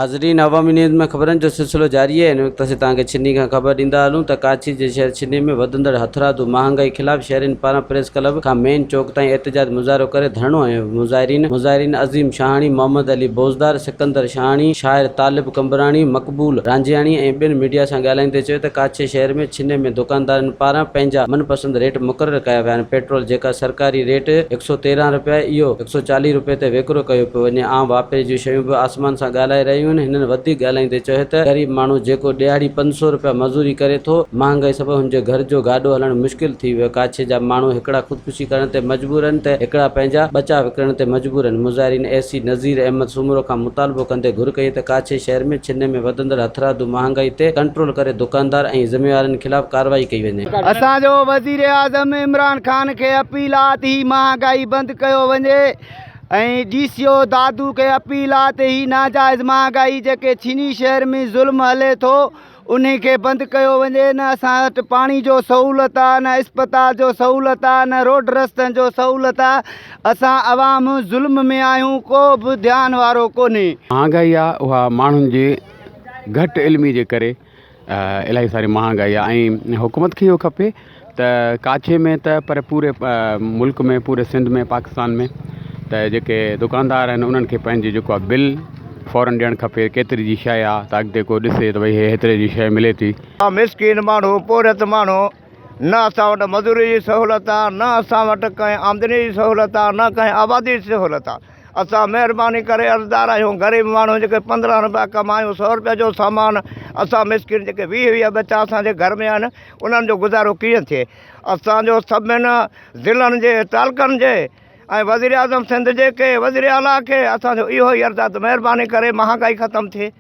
ناظرين عوامي نيوز ۾ خبرن جو سلسلو جاري آهي هن وقت اسين توهان کي ڇني کان خبر ڏيندا هلون ته ڪاڇي جي شهر ڇني ۾ وڌندڙ هٿرادو مهانگائي خلاف شهرين پاران پريس ڪلب کان مين چوڪ تائين احتجاج مظاهرو ڪري ڌرڻو هنيو مظاهرين مظاهرين عظيم شاهاڻي، محمد علي بوزدار، سڪندر شاهاڻي، شاعر طالب قمبراڻي، مقبول رانجهاڻي ۽ ٻين ميڊيا سان ڳالهائيندي چيو ته ڪاڇي شهر ۾ ڇني ۾ دڪاندارن پاران پنهنجا من پسند ريٽ مقرر ڪيا ويا آهن پيٽرول جيڪا سرڪاري ريٽ 113 رپيا آهي اهو 140 رپئي تي وڪرو ڪيو پيو وڃي، عام واهپي جون شيون به آسمان سان ڳالهائي رهيون آهن، هنن وڌيڪ ڳالهائيندي چيو ته غريب ماڻهو جيڪو ڏهاڙي 500 رپيا مزوري ڪري ٿو، مهانگائي سبب هن جي گهر جو گاڏو هلڻ مشڪل ٿي ويو، ڪاڇي جا ماڻهو هڪڙا خودڪشي ڪرڻ تي مجبور آهن ته هڪڙا پنهنجا ٻچا وڪڻڻ تي مجبور آهن، مظاهرين اي سي نذير احمد سومرو کان مطالبو ڪندي گهر ڪئي ته ڪاڇي شهر ۾ ڇني ۾ وڌندڙ هٿرادو مهانگائي تي ڪنٽرول ڪري دڪاندار ۽ ذميوارن خلاف ڪارروائي ڪئي وڃي. اسان جو وزيراعظم عمران خان کي اپيل آ ته هي مهانگائي بند ڪيو وڃي ۽ ڊي سي او دادو کي اپيل آ ته هي ناجائز مهانگائي جيڪي ڇني شهر ۾ ظلم هلي ٿو انهي کي بند ڪيو وڃي نه اسان وٽ پاڻي جو سهولت آ نه اسپتال جو سهولت آ نه روڊ رستن جو سهولت آ اسان عوام ظلم ۾ آهيون ڪو به ڌيان وارو ڪونهي. مهانگائي آ اها ماڻهن جي گهٽ علمي جي ڪري الاهي ساري مهانگائي آهي ۽ حڪومت کي اهو کپي ته ڪاڇي ۾ ته پر پوري ملڪ ۾ پوري سنڌ ۾ پاڪستان ۾ ته جيڪي دڪاندار آهن انهن کي پنهنجي جيڪو آهي بل فورن ڏيڻ کپي ڪيتري جي شيء آهي ته اڳتي ڪو ڏسي ته ڀئي هي هيتري جي شيء ملي ٿي. مسڪين ماڻهو پورهيت ماڻهو نه اسان وٽ مزوري جي سهولت آهي نه اسان وٽ ڪنهن آمدني جي سهولت آهي نه ڪنهن آبادي جي سهولت آهي. اسان مهرباني ڪري عرضدار آهيون غريب ماڻهو جيڪي 15 روپيا ڪمايون سو روپيا جو سامان اسان مسڪين جيڪي 20 20 ٻچا اسان جي گهر ۾ آهن انهن جو گذارو ڪيئن ٿئي اسان جو سڀن ضلعن جي تعلقن جي ۽ وزير اعظم سنڌ جي کي وزير اعليٰ کي اسان جو اهو ئي عرض آهي ته مهرباني ڪري مهانگائي ختم ٿئي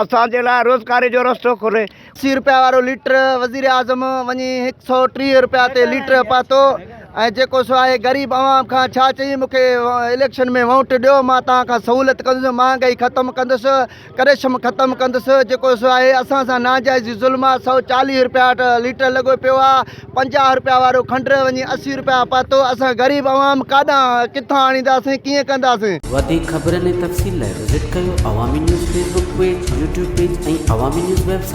اسان جي لاء روزگاري جو رستو کولي. 80 رپيا وارو ليٽر وزيراعظم وڃي هڪ سئو 30 رپيا تي ليٽر پاتو ۽ جيڪو سو آهي غريب عوام کان ڇا چئي مون کي اليڪشن ۾ ووٽ ڏيو مان توهان کان سهولت ڪندس مهانگائي ختم ڪندس ڪرشم ختم ڪندس جيڪو سو آهي اسان سان ناجائزي ظلم آهي 140 رپيا ليٽر لڳو پيو آهي 50 رپيا وارو کنڊ وڃي 80 رپيا پاتو اسان غريب عوام ڪاڏانهن ڪٿان آڻينداسين ڪيئن ڪنداسين. وڌيڪ خبرن ۽ تفصيل لاء وزٽ ڪيو Awami news Facebook page, YouTube page ۽ Awami news website.